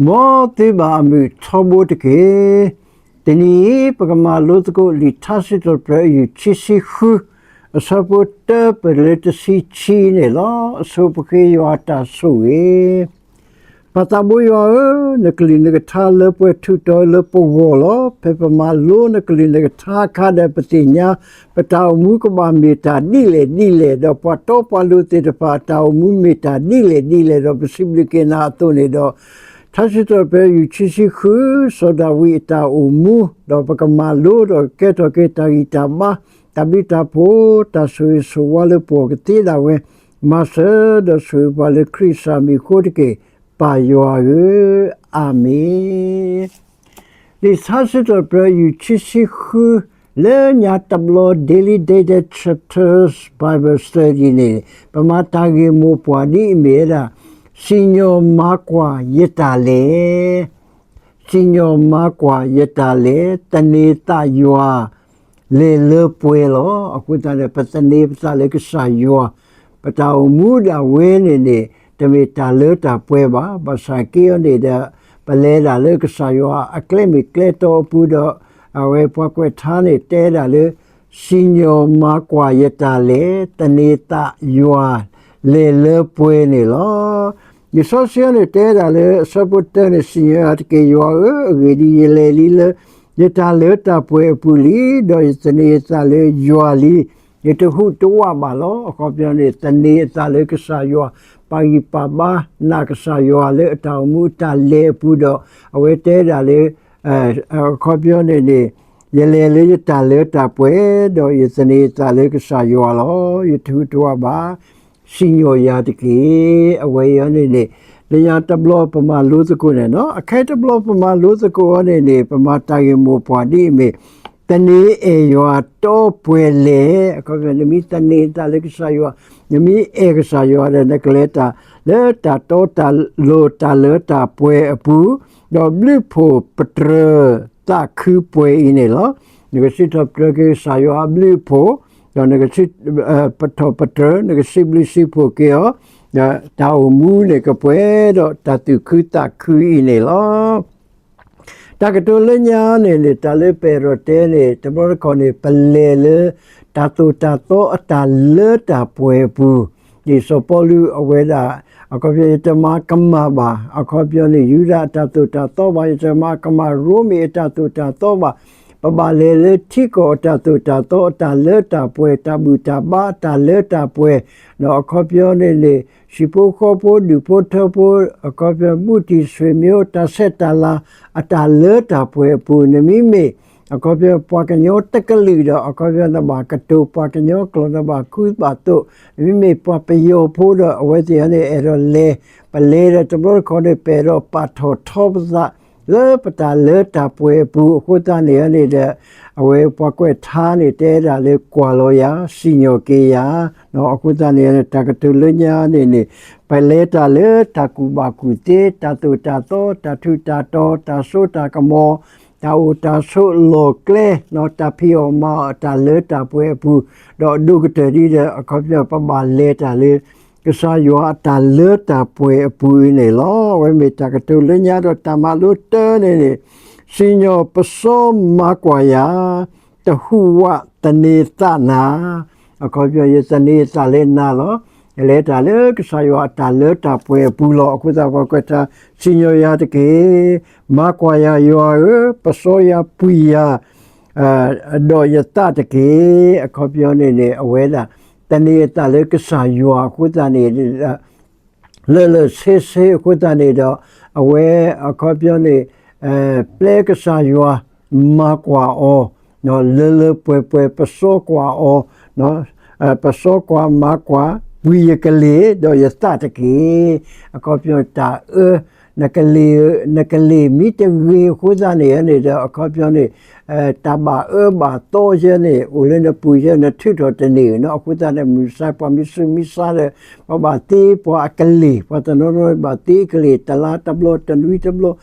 မ်သုဘၣ်အမုာ်ထီဘိတက့ၢ်. တနံၤအံၤ ပကမၤလိသကိးလံာ်ထါစံးထီၣ်ပတြၢၤ အယူၢ်ခံဆံဃု, အဆၢဖိတၢပလၢတဆံခံန့ၣ်လီၤ. အဆိပဃ့ယွၤအတၢ်ဆိၣ်ဂ့ၤ. ပၢ်သးဘိယွၤဧၢ, နကလုၢ်နကထါလၢပှဲၤထူးတီၤလၢပဂီၢ်လီၤ. ဖဲပမၤလိနကလုၢ်နကထါအခါဒီး ပသ့ၣ်ညါ ပတၢ်အိၣ်မူကဘၣ်မ့ၢ်တၢ်ဒ်လဲၣ်ဒ်လဲၣ်, ဒီးပှၤတီပှၤလိၤသ့ၣ်တဖၣ်အတၢ်အိၣ်မူမ့ၢ်တၢ်ဒ်လဲၣ်ဒ်လဲၣ်, ဒီးပစံးဘျုးက့ၤနၤအသိးန့ၣ်ဒီး, ထါစံးထီၣ်ပတြၢၤ ယူၢ်ခံဆံဃု, စီၤဒၤဝံးအတၢ်အိၣ်မူ, ဒီးပကမၤလိဒီးကဲထီၣ်က့ၤတၢ်ဂံၢ်တၢ်ဘါ, တၢ်ဘျုးတၢ်ဖှိၣ်, တၢ်ဆိၣ်ဂ့ၤဆိၣ်ဝါလၢပဂီၢ်ကသ့ဒၣ်ဝဲ, မၤစၢၤဒီးဆိၣ်ဂ့ၤပှၤလၢခရံာ်အမံၤအဃိတက့ၢ်, ပၢ်ယွၤဧၢ, အၤမ့ၣ်. လံာ်ထါစံးထီၣ်ပတြၢၤ ယူၢ်ခံဆံဃု, လၢညါတဘျီ Daily Daily Chapters Bible Study န့ၣ် ပမၤတၢ်ဂ့ၢ်မိၢ်ပှၢ်ဒ်အမ့ၢ်ဝဲဒၣ်, စံၣ်ညီၣ်မၤကွၢ်ယတၢ်လဲၤ, စံၣ်ညီၣ်မၤကွၢ်ယတၢ်လဲၤ, သန့ၤသးယွၤ လဲၤလၢပှဲၤလီၤ. အဃိသတးန့ၣ် ပသန့ၤပသးလၢကစၢ်ယွၤ, ပတၢ်အိၣ်မူဒၣ်ဝဲန့ၣ်န့ၣ် တမ့ၢ်တၢ်လၢတၢ်ပှဲၤဘၣ်. ဘၣ်ဆၣ်က့အီၤန့ၣ်ဒီး ပလဲၤဒၣ်လၢကစၢ်ယွၤအကျဲမ့ၢ်ကျဲတီအပူၤဒီး, အဝဲပှၤကွဲးထါန့ၣ်တဲဒၣ်လၢ စံၣ်ညီၣ်မၤကွၢ်ယတၢ်လဲၤ, သန့ၤသးယွၤ လဲၤလၢပှဲၤန့ၣ်လီၤ. လံာ်စီဆှံအံၤန့ၣ် တဲဒၣ်လၢအဆၢဖိတၢန့ၣ်, စံၣ်ညီၣ်ယၤတက့ၢ်ယွၤဧၢ, အဂ့ၢ်ဒ်အံၤ, ယလဲၤလံလၢ ယတၢ်လၢတၢ်ပှဲၤအပူၤလံ, ဒီးယသန့ၤယသးလၢယွၤလံ, ယတဟူးတဝးဘၣ်လီၤ. အခီပညီန့ၣ် သန့ၤအသးလၢကစၢ်ယွၤ, ပာ်ဂံၢ်ပာ်ဘါနာ်ကစၢ်ယွၤလၢအတၢ်အိၣ်မူအတၢ်လဲၤအပူၤဒီး, အဝဲတဲဒၣ်လၢ အခီပညီန့ၣ်န့ၣ်, ယလဲၤလၢယတၢ်လၢတၢ်ပှဲၤ, ဒီးယသန့ၤယသးလၢကစၢ်ယွၤလီၤ. ယတဟူးတဝးဘၣ်, စံၣ်ညီၣ်ယၤတက့ၢ်. အဝဲအံၤန့ၣ်န့ၣ်, လၢညါတဘျီပမၤလိသကိးန့ၣ်, အခဲတဘျီပမၤလိသကိးအီၤန့ၣ်န့ၣ်, ပမၤတၢ်ဂ့ၢ်မိၢ်ပှၢ်ဒ်အမ့ၢ်, သန့ၤအဲၣ်ယွၤဒီးပှဲၤလဲၣ်. အခီပညီ နမ့ၢ်သန့ၤသးလၢကစၢ်ယွၤ, နမ့ၢ်အဲၣ်ကစၢ်ယွၤဒီး နကလဲၤတၢ်လၢတၢ်တီတၢ်လိၤတၢ်လၢတၢ်ပှဲၤအပူၤ, ဒီးဘျုးဖှိၣ်ပတြၢၤသးခုပှဲၤအံၤန့ၣ်လီၤ. နကစံးထီၣ်ပတြၢၤက့ၤကစၢ်ယွၤအဘျုးအဖှိၣ်, ဒီးနကစံးထီၣ်ပတြၢၤ, နကစံးဘျုးစံးဖှိၣ်က့ၤအီၤ, ဒီးတၢ်အိၣ်မူန့ၣ်ကပှဲၤဒီးတၢ်သူၣ်ခုသးခုအံၤန့ၣ်လီၤ. တၢ်ကတိၤလၢညါန့ၣ်န့ၣ်, တၢ်လၢပအဲၣ်ဒိးတဲန့ၣ်, တဘျီတခီၣ်န့ၣ် ပလဲၤလၢတၢ်သိၣ်တၢ်သီအတၢ်လၢတၢ်ပှဲၤအပူၤ, ဒ်စီၤပီလူးအဝဲဒၣ်, အခီပညီ ယတမၤကမၣ်ဘၣ်, အခီပညီန့ၣ် ယူဒၤအတၢ်သိၣ်တၢ်သီဘၣ်, ယတမၤကမၣ်ရိမ့ၤအတၢ်သိၣ်တၢ်သီဘၣ်, ပဘၣ်လဲၤလၢထံကီၢ်အတၢ်သိၣ်တၢ်သီအတၢ်လၢတၢ်ပှဲၤ, တၢ်ဘူၣ်တၢ်ဘါအတၢ်လၢတၢ်ပှဲၤ, ဒီးအခီပညီန့ၣ်န့ၣ်, ဟံၣ်ဖိဃီဖိဒူၣ်ဖိထၢဖိ, အခီပညီ မုၢ်တံၢ်ဆွေမျိုး တၢ်ဆဲးတၢ်လၤအတၢ်လၢတၢ်ပှဲၤအပူၤ, နမ့မ့ၢ် အခီပညီ ပှၤကညီတကလုာ်ဒီး အခီပညီ နဘၣ်ကတိၤပှၤကညီကျိာ် နဘၣ်ခူဘၣ်သိး, နမ့မ့ၢ်ပှၤပယီၤဖိဒီး အဝဲသ့ၣ်န့ၣ် အဲၣ်ဒိးလဲၤ, ပလဲၤဒီးတဘျီတခီၣ်န့ၣ် ပအဲၣ်ဒိးပာ်ထီၣ်ထီပသး လၢပတၢ်လၢတၢ်ပှဲၤအပူၤ, အဃိသတးန့ၣ်န့ၣ်ဒီး အဝဲပှၤကွဲးထါန့ၣ် တဲဒၣ်လၢကွၢ်လီၤယၤ, စံၣ်ညီၣ်က့ၤယၤ, အဃိသတးန့ၣ် တၢ်ကတိၤလၢညါန့ၣ်န့ၣ်, ပလဲၤတၢ်လၢတၢ်ကူၣ်ဘၣ်ကူၣ်သ့, တၢ်သိၣ်တၢ်သီ, တၢ်ထူးတၢ်တီၤ, တၢ်စိတၢ်ကမီၤ, တၢ်အိၣ်တၢ်ဆိးလီၢ်ကျဲ, တၢ်ဖံးအီၣ်မၤအီၣ်အတၢ်လၢတၢ်ပှဲၤအပူၤ, ဒီးအဒိၣ်ကတၢၢ်ဒ်ဒီး အခီပညီ ပဘၣ်လဲၤတၢ်လၢ ကစၢ်ယွၤအတၢ်လၢတၢ်ပှဲၤအပူၤအံၤန့ၣ်လီၤ. အဝဲမ့ၢ်တၢ်ကတိၤလၢညါဒီး တၢ်မၤလိတၢန့ၣ်န့ၣ်, စံၣ်ညီၣ်ပစီမၤကွၢ်ယၤ, တဟူးဝးသန့ၤသးနၤ, အခီပညီ ယသန့ၤသးလၢနၤလီၤ. ယလဲၤတၢ်လၢကစၢ်ယွၤအတၢ်လၢတၢ်ပှဲၤအပူၤလီၤ. အဃိသတး ပှၤကွဲးထါ, စံၣ်ညီၣ်ယၤတက့ၢ်, မၤကွၢ်ယၤယွၤဧၢ, ပစီယၤပှံၤယၤ ဒီးယသးတက့ၢ်. အခီပညီန့ၣ်န့ၣ် အဝဲဒၣ် သန့ၤအသးလၢကစၢ်ယွၤအဃိသတးန့ၣ်, လၢာ်လၢာ်ဆ့ဆ့အဃိသတးန့ၣ်ဒီး အဝဲအခီပညီန့ၣ် ပျဲကစၢ်ယွၤမၤကွၢ်အီၤ လၢလၢပှဲၤပှဲၤ ပစီကွၢ်အီၤ, ပစီကွၢ်မၤကွၢ် ပှံၤယကလ့ၢ် ဒီးယသးတက့ၢ်. အခီပညီတၢ်အၢ နကလ့ၢ်, နကလ့ၢ်မ့ၢ်တဂ့ၤအဃိသတးန့ၣ်န့ၣ်ဒီး အခီပညီန့ၣ် တၢ်ဘၣ်အၢဘၣ်သီယဲန့ၣ် အိၣ်လၢနပူၤယဲ နထုးထီၣ်တန့ၢ်နီၤ. အဃိသတးန့ၣ် မုၢ်မဆါပှၤမ့ၢ်ဆူးမ့ၢ်ဆါဒီး ပှၤဘၣ်သ့ပှၤအကလ့ၢ်, ပှၤတနီၤနီၤဘၣ်သ့အကလ့ၢ် တလါတဘျီ တနွံတဘျီ, တၢ်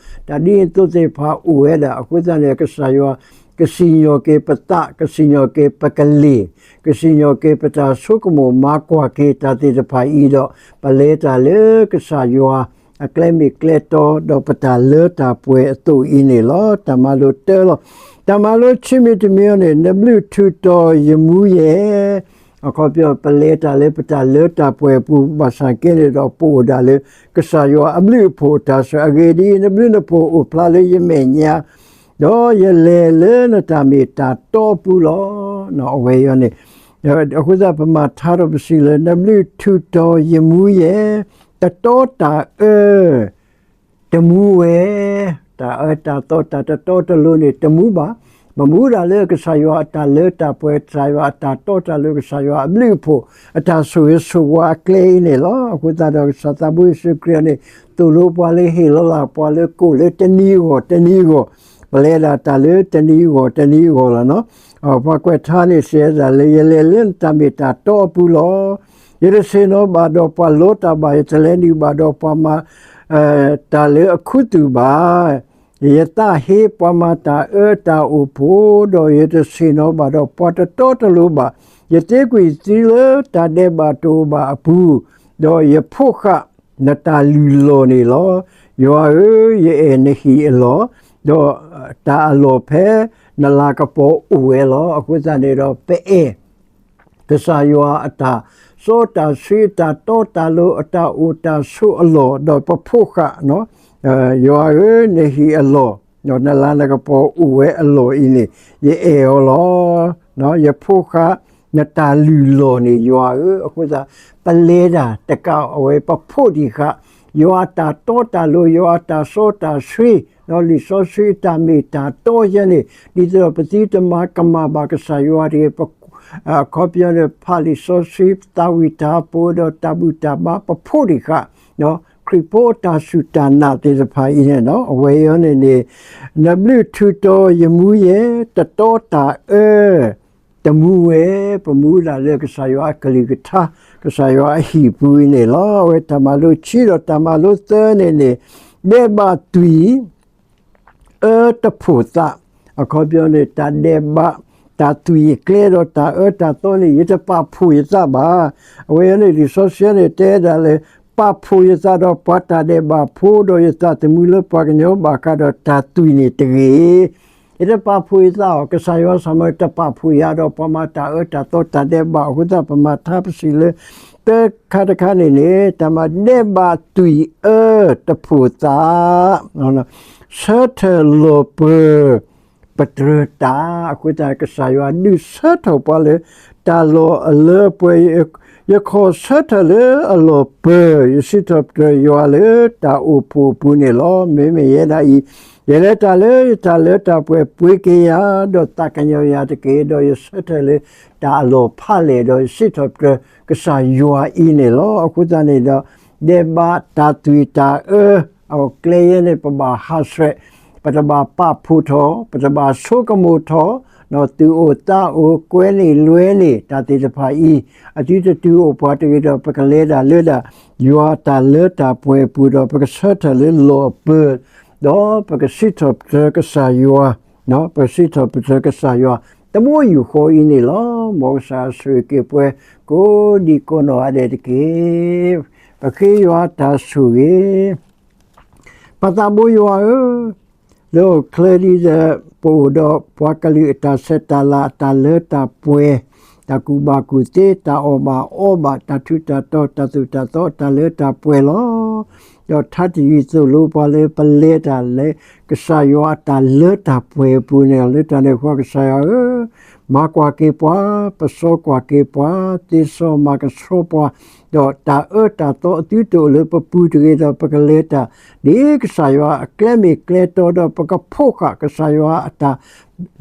ဒ်န့ၣ်အသိးသ့ၣ်တဖၣ်အိၣ်ဝဲဒၣ်. အဃိသတးန့ၣ် ကစၢ်ယွၤ ကစံၣ်ညီၣ်က့ၤပသး, ကစံၣ်ညီၣ်က့ၤပကလ့ၢ်, ကစံၣ်ညီၣ်က့ၤပတၢ်ဆိကမိၣ် မၤကွၢ်က့ၤတၢ်သ့ၣ်တဖၣ်အံၤဒီး ပလဲၤတၢ်လၢကစၢ်ယွၤ အကျဲမ့ၢ်ကျဲတီ ဒီးပတၢ်လၢတၢ်ပှဲၤအသိးအံၤန့ၣ်လီၤ. တၢ်မၤလိတၢလီၤ. တၢ်မၤလိဆံမံၤတမံၤအံၤန့ၣ် နဘျုးထူးတီၤယမူယဲၢ်, အခီပညီ ပလဲၤတၢ်လၢပတၢ်လၢတၢ်ပှဲၤအပူၤ ဘၣ်ဆၣ်က့န့ၣ်ဒီး ပအိၣ်ဒၣ်လၢ ကစၢ်ယွၤအဘျုးအဖှိၣ်အတၢ်ဆိၣ်ဂ့ၤ အဂ့ၢ်ဒ်အံၤ, နဘျုးနဖှိၣ်အိၣ်ဖျါလၢယမဲာ်ညါ ဒီးယလဲၤလၢနတၢ်မ့ၢ်တၢ်တီအပူၤလီၤ. အဝဲအံၤန့ၣ် အဃိသတး ပမၤထါဒီးပစံးလၢ နဘျုးထူးတီၤယမူယဲၢ်, တတီတၢ်အၢ တမူဝဲ, တၢ်အၢတၢ်သီ တၢ်တတီတလိၤန့ၣ် တမူဘၣ်. ပမူဒၣ်လၢကစၢ်ယွၤအတၢ်လၢတၢ်ပှဲၤ, ကစၢ်ယွၤအတၢ်တီတၢ်လိၤ, ကစၢ်ယွၤအဘျုးအဖှိၣ် အတၢ်ဆိၣ်ဂ့ၤဆိၣ်ဝါအကျဲအံၤန့ၣ်လီၤ. အဃိသတးဒီး ကစၢ်သးဘိယ့ၣ်ၡူးခရံာ်န့ၣ် သိၣ်လိပှၤလၢဟ့ၣ်လီၤလၢ်ပှၤလၢကိၣ်လၢတနံၤအဂီၢ်တနံၤအဂီၢ်, ပလဲၤဒၣ်တၢ်လၢတနံၤအဂီၢ်တနံၤအဂီၢ်လီၤ. ပှၤကွဲးထါန့ၣ် စံးဒၣ်လၢ ယလဲၤလၢနတၢ်မ့ၢ်တၢ်တီအပူၤလီၤ. ယတဆ့ၣ်နီၤဘၣ်ဒီးပှၤလီတၢ်ဘၣ်, ယတလဲၤနုာ်ဘၣ်ဒီးပှၤမၤ တၢ်လၢအခူသူၣ်ဘၣ်. ယသးဟ့ပှၤမၤတၢ်အၢတၢ်အိၣ်ဖှိၣ်, ဒီးယတဆ့ၣ်နီၤဘၣ်ဒီးပှၤတတီတလိၤဘၣ်. ယသ့ကွံာ်သုလၢတၢ်ဒဲးဘးတအိၣ်ဘၣ်အပူၤ, ဒီးယဖိးဃာ်နတၢ်လုၢ်လီၢ်န့ၣ်လီၤ. ယွၤဧၢ, ယအဲၣ်နဟံၣ်အလီၢ်, ဒီးတၢ်အလီၢ်ဖဲနလၤကပီၤအိၣ်ဝဲလီၤ. အဃိသတးန့ၣ်ဒီး ပအဲၣ် ကစၢ်ယွၤအတၢ်စီတၢ်ဆှံ အတၢ်တီတၢ်လိၤ အတၢ်အိၣ်တၢ်ဆိးအလီၢ် ဒီးပဖိးဃာ် ယွၤဧၢ, နဟံၣ်အလီၢ်, ဒီးနလၤနကပီၤအိၣ်ဝဲအလီၢ်အံၤန့ၣ် ယအဲၣ်အီၤလီၤ. ယဖိးဃာ်နတၢ်လုၢ်လီၢ်န့ၣ် ယွၤဧၢ. အဃိသတး ပလဲၤတၢ်တကးအဝဲ ပဖိးတံၢ်ဃာ် ယွၤအတၢ်တီတၢ်လိၤ, ယွၤအတၢ်စီတၢ်ဆှံ, လံာ်စီဆှံအတၢ်မ့ၢ်တၢ်တီယဲန့ၣ် ဒ်သိးဒီးပသုတမၤကမၣ်ဘၣ်ကစၢ်ယွၤတဂ့ၤ. အခီပညီန့ၣ် ဖးလံာ်စီဆှံ သးဝံၣ်တၢ်ပှ့ၤဒီးတၢ်ဘူၣ်တၢ်ဘါ ပဖိးတံၢ်ဃာ် ခရံာ်ဖိအတၢ်စူၢ်တၢ်နာ်သ့ၣ်တဖၣ်အံၤန့ၣ်လီၤ. အဝဲအံၤန့ၣ်န့ၣ် နဘျုးထူးတီၤယမူယဲၢ်, တတီတၢ်အၢ တမူဝဲ, ပမူဒၣ်လၢကစၢ်ယွၤအကလုၢ်ကထါ, ကစၢ်ယွၤအဟံၣ်ပူၤအံၤန့ၣ်လီၤ. အဝဲတၢ်မၤလိခံဒီးတၢ်မၤလိသၢန့ၣ်န့ၣ် ဒဲးဘးသွံၣ် အၢတဖိးသး, အခီပညီန့ၣ် တၢ်ဒဲးဘး, တၢ်သွံၣ်အကျဲဒီးတၢ်အၢတၢ်သီန့ၣ် ယတပာ်ဖှိၣ်ယသးဘၣ်. အဝဲန့ၣ် လံာ်စီဆှံန့ၣ် တဲဒၣ်လၢ ပာ်ဖှိၣ်ယသးဒီးပှၤတၢ်ဒဲးဘးဖိ, ဒီးယသးသမူလၢပှၤကညီဘၣ်ဃးဒီးတၢ်သွံၣ်န့ၣ်တဂ့ၤ. ယတပာ်ဖှိၣ်ယသးအီၤ, ကစၢ်ယွၤစ့ၢ်မ့ၢ်တပာ်ဖှိၣ်ယၤဒီးပှၤမၤတၢ်အၢတၢ်သီတၢ်ဒဲးဘး, အဃိသတး ပမၤထါပစံးလၢ တၢ်ခါတခါန့ၣ်န့ၣ် တၢ်မၤဒဲးဘးသွံၣ်အၢတဖိးသး ဆၢထၢၣ်လီၤပၢၤ ပတြၢၤတၢ်, အဃိသတး ကစၢ်ယွၤဒုးဆၢထၢၣ်ပှၤလၢတၢ်လီၢ်အလၢအပှဲၤ, ယခီၣ်ဆၢထၢၣ်လၢအလီၢ်ပၢၤ, ယစံးထီၣ်ပတြၢၤယွၤလၢတၢ်အိၣ်ဖှိၣ်အပူၤန့ၣ်လီၤ. မ့မ့ၢ်ယဲဒၣ်အံၤ, ယလဲၤတၢ်လၢယတၢ်လၢတၢ်ပှဲၤပှ့ၤက့ၤယၤ, ဒီးသးကညီၤယၤတက့ၢ်, ဒီးယဆၢထၢၣ်လၢတၢ်အလီၢ်ဖးလဲၢ်, ဒီးယစံးထီၣ်ပတြၢၤကစၢ်ယွၤအံၤန့ၣ်လီၤ. အဃိသတးန့ၣ်ဒီး ဒဲးဘးတၢ်သွံၣ်တၢ်အၢ အကျဲယဲန့ၣ် ပဘၣ်ဟးဆှဲး, ပတဘၣ်ပာ်ဖှိၣ်ထီၣ်, ပတဘၣ်ဆိကမိၣ်ထီၣ်, ဒီးသူၣ်အိၣ်သးအိၣ် ကွဲန့ၢ်လွဲန့ၢ်တၢ်သ့ၣ်တဖၣ်အံၤ, အသုတတုၤအိၣ်ပှၤတဂ့ၤဒီး ပကလဲၤဒၣ်လၢဒၣ် ယွၤတၢ်လၢတၢ်ပှဲၤအပူၤဒီး ပကဆၢထၢၣ်လၢလီၢ်အပၢၤ, ဒီးပကစံးထီၣ်ပတြၢၤကစၢ်ယွၤ, ပကစံးထီၣ်ပတြၢၤကစၢ်ယွၤ တဘိယူၢ်ဃီအံၤန့ၣ်လီၤ. မ်ကစၢ်ဆိၣ်ဂ့ၤက့ၤပှၤ ကိးဒံကိးနီၢ်ဂၤဒဲးတက့ၢ်. ပဃ့ယွၤတၢ်ဆိၣ်ဂ့ၤ ပသးဘိယွၤဧၢ, လၢဟီၣ်ခိၣ်ချၢဒ်ဒီး ပအိၣ်ဒီးပှၤကလုာ်အတၢ်ဆဲးတၢ်လၤ အတၢ်လၢတၢ်ပှဲၤ, တၢ်ကူၣ်ဘၣ်ကူၣ်သ့, တၢ်အီၣ်ဘၣ်အီဘၣ်, တၢ်ထူးတၢ်တီၤ, တၢ်သိၣ်တၢ်သီ, တၢ်လၢတၢ်ပှဲၤလီၤ. ဒီးထါတယုၢ်သိၣ်လိပှၤလၢပလဲၤတၢ်လၢ ကစၢ်ယွၤအတၢ်လၢတၢ်ပှဲၤအပူၤန့ၣ်လီၤ. လၢတၢ်န့ၣ်အဃိ ကစၢ်ယွၤဧၢ, မၤကွၢ်က့ၤပှၤ, ပစီကွၢ်က့ၤပှၤ, သ့စီမၤကဆှီပှၤ, ဒီးတၢ်အၢတၢ်သီအသုတအိၣ်လၢပပူၤတဂ့ၤဒီး ပကလဲၤတၢ် ဒ်ကစၢ်ယွၤအကျဲမ့ၢ်ကျဲတီဒီး ပကဖိးဃာ်ကစၢ်ယွၤအတၢ်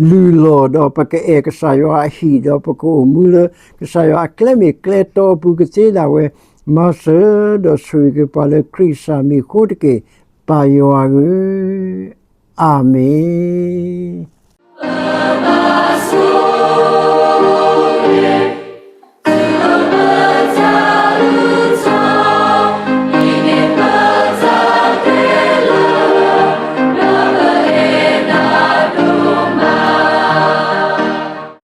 လုၢ်လီၢ်ဒီး ပကအဲၣ်ကစၢ်ယွၤအဟံၣ်ဒီး ပကအိၣ်မူလၢကစၢ်ယွၤအကျဲမ့ၢ်ကျဲတီအပူၤကသ့ဒၣ်ဝဲ, မၤစၢၤဒီးဆိၣ်ဂ့ၤက့ၤပှၤလၢခရံာ်ကစၢ်မံၤအဃိတက့ၢ်. ပၢ်ယွၤဧၢ, အၤမ့ၣ်.